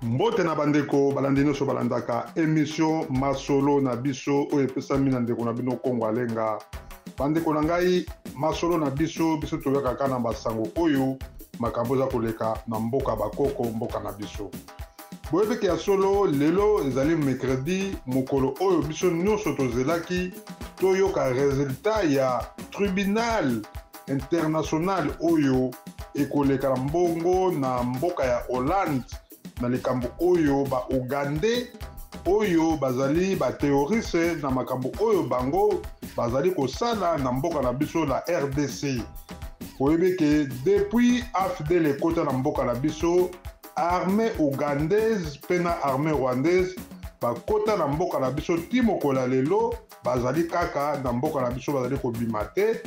Mbote na bandeko balandi nyonso balandaka emission masolo na biso oyo epesami na ndeko na bino Kongo Alenga. Bandeko na ngai, masolo na biso, biso toyaka kaka na basango oyo makambo eza koleka na mboka bakoko, mboka na biso. Boyebi ke ya solo lelo ezali mercredi, mokolo oyo biso nyonso tozelaki toyoka resultat ya tribunal international oyo ekoleka na mbongo na mboka ya Hollande na likambo oyo ba Ougandais oyo bazali ba terroriste na makambo oyo bango bazali kosala na mboka na biso la RDC. Oyebi ke depuis AFDL ekota na mboka na biso, armée ougandaise mpe na armée rwandaise bakota na mboka na biso ti mokolo ya lelo bazali kaka na mboka na biso, bazali kobima te.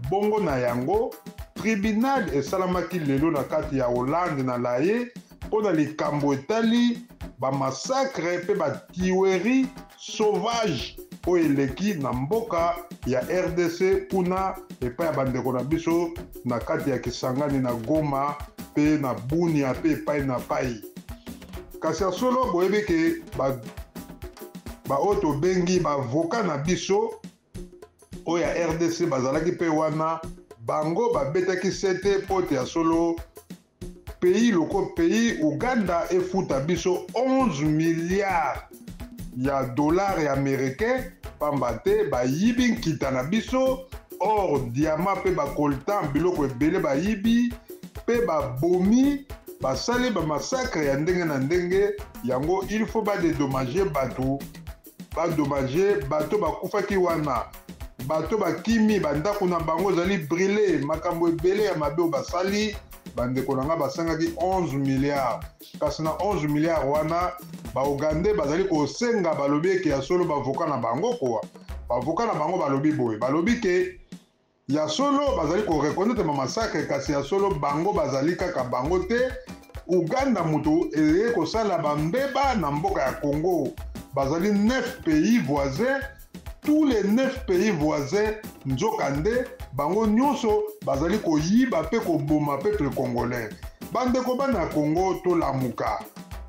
Bongo na yango tribunal esalamaki lelo na kati ya Hollande na Laye mpo na likambo etali bamassacre mpe batuerie sauvage oyo eleki na mboka ya RDC kuna epai ya bandeko na biso na kati ya Kisangani na Goma mpe na Bunia mpe epai na pai. Kasi ya solo boyebi ke baoyo tobengi bavoka na biso oyo ya RDC bazalaki mpe wana, bango babetaki sete mpo te ya solo pays loko pays Uganda efuta biso 11 milliards ya dollars ya américain, pamba te bayibi nkita na biso, or, diamant mpe bacoltan, biloko ebele bayibi mpe babomi, basali bamassacre ya ndenge na ndenge. Yango il faut badédommager bato, badédommager bato bakufaki wana, bato bakimi bandako na bango ezali brûlé, makambo ebele ya mabe oyo basali. Bandeko na nga, basengaki 11 milliards, kasi na 11 milliards wana baugandais bazali kosenga, balobi eke ya solo bavoka na bango kowa, bavoka na bango balobi boye, balobi ke ya solo bazali koreconnaître bamassacre, kasi ya solo bango bazali kaka bango te. Uganda moto eye kosala bambeba na mboka ya Congo. Bazali 9 pays voisins, tous les 9 pays voisins, nzokande bango nyonso bazali koyiba mpe koboma peuple congolais. Bandeko bana ya Congo, tolamuka.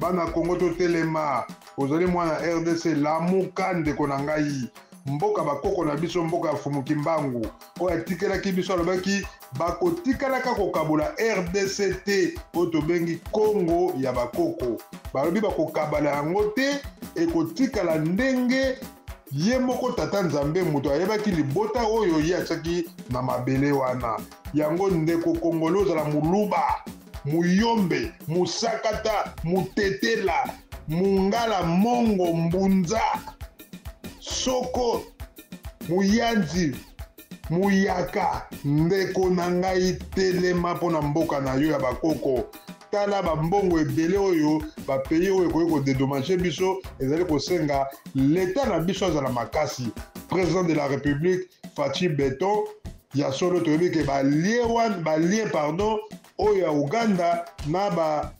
Bana Congo, totelema. Ozali mwana RDC, lamuka ndeko na ngai. Mboka bakoko na biso, mboka ya Fumuki Mbangu oyo atikelaki biso, alobaki bakotikalaka kokabola RDC te, oyo tobengi Kongo ya bakoko. Balobi bakokabala yango te, ekotikala ndenge ye moko Tata Nzambe moto ayebaki libota oyo ye atiaki na mabele wana. Yango ndeko Kongolo, ozala Moluba, Muyombe, Musakata, Mutetela, Mungala, Mongo, Mbunza, Soko, Muyanzi, Muyaka, ndeko na ngai, telema mpo na mboka na yo ya bakoko. Tala bambongo ebele oyo bapays oyo ekoki kodédommager biso ezali kosenga. Leta na biso azala makasi, président de la République Fatshi Béton. Ya solo toyebi ke balien wana, balien, pardon, oyo ya Uganda na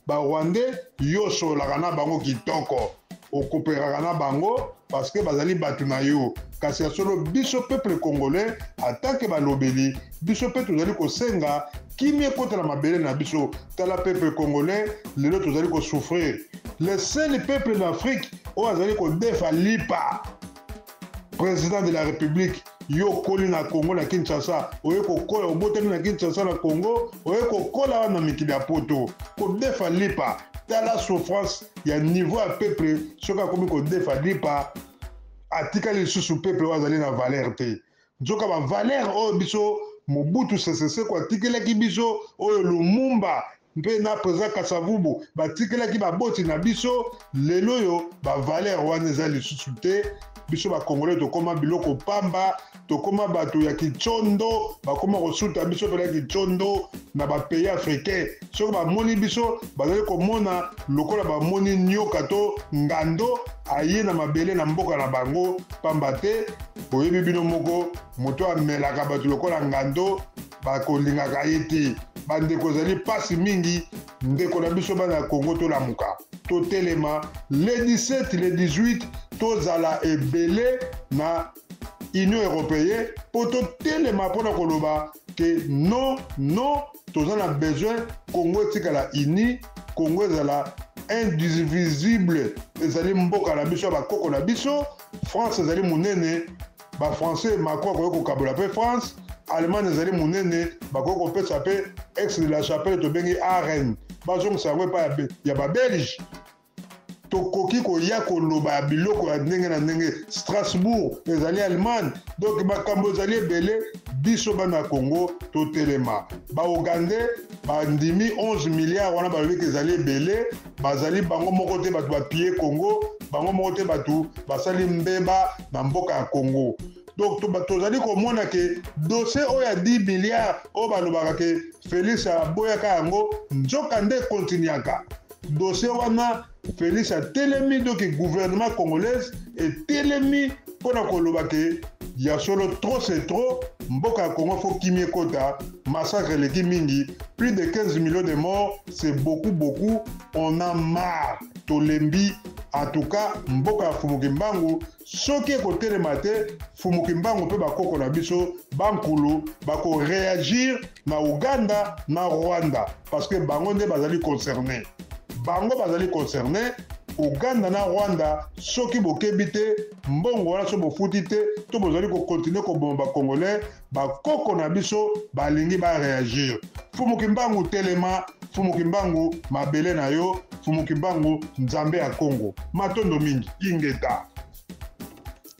barwandais ba yo osololaka na bango kitoko, okoperaka na bango parce que bazali bato na yo. Kasi ya solo biso peuple congolais, atake balobeli biso mpe tozali kosenga kimia ekota na mabele na biso. Tala peuple congolais lelo tozali kosouffrir, le seul peuple d'Afrique oyo azali kodefa lipa. Président de la République, yo okoli na Congo, na Kinshasa, oye kokola, obotami na Kinshasa, na Congo, oye kokola wana na mikili ya Poto, kodefa lipa. Tala souffrance ya niveau ya peuple. Soki akomi kodefa lipa, atikali lisusu peuple oyo azali na valeur te. Nzoka bavaleur oyo biso Mobutu Sese Seko atikelaki biso, oyo Lumumba mpe na président Kasavubu batikelaki baboti na biso, lelo oyo bavaleur wana eza lisusu te. Biso bakongolais tokóma biloko pamba, tokóma bato ya kitsondo, bakóma kosuta biso mpena kitsondo na bapays africain. Soki bamoni biso, bazali komona lokola bamoni nyoka to ngando aye na mabele na mboka na bango, pamba te boyebi bino moko, moto amelaka bato lokola ngando, bakolingaka ye te. Bandeko, ezali mpasi mingi. Ndeko na biso bana ya Kongo, tolamuka, totelema. Le 17, le 18, tozala ebele na Union européenne mpo totelema mpona koloba ke non, non, toza na besoin Congo etikala uni, Congo ezala Indivisible, ezali mboka na biso ya bakoko na biso. France ezali monene, bafrançais Macron akoki kokabola mpe France. Allemagne ezali monene, bakoki kopesa mpe Aix de la Chapelle, tobengi Aren, bazongisa yango epai ya babelge. Tokoki koya koloba ya biloko ya ndenge na ndenge. Strasbourg ezali Allemagne. Donc makambo ezali ebele. Biso bana ya Congo totelema. Baougandais bandimi 11 milliards wana, balobi ke ezali ebele. Bazali bango moko te bato bapie Congo, bango moko te bato basali mbeba na mboka ya Congo. Donc tozali komona ke dossier oyo ya 10 milliards oyo balobaka ke Félix aboyaka yango, nzoka nde continuaka dossier wana. Félix atelemi, donc gouvernement congolaise etelemi mpona koloba ke ya solo, trop c'est trop. Mboka ya Congo, faut kimia ekota. Massacre eleki mingi, plus de 15 millions de morts, c'est beaucoup, beaucoup. On a marre, tolembi. En tout cas, mboka ya Fumu Kimbangu, soki ekotelema te, Fumu Kimbangu mpe bakoko na biso bankulu bakoréagir na Uganda, na Rwanda, parce que bango nde bazali concerné, bango bazali concerné, Uganda na Rwanda. Soki bokebi te, mbongo wana so bofuti te, to bozali kocontinuer koboma bacongolais, bakoko na biso balingi baréagir. Fumu Kimbangu telema, Fumu Kimbangu mabele na yo, Fumu Kimbangu Nzambe ya Kongo. Matondo mingi, ingeta.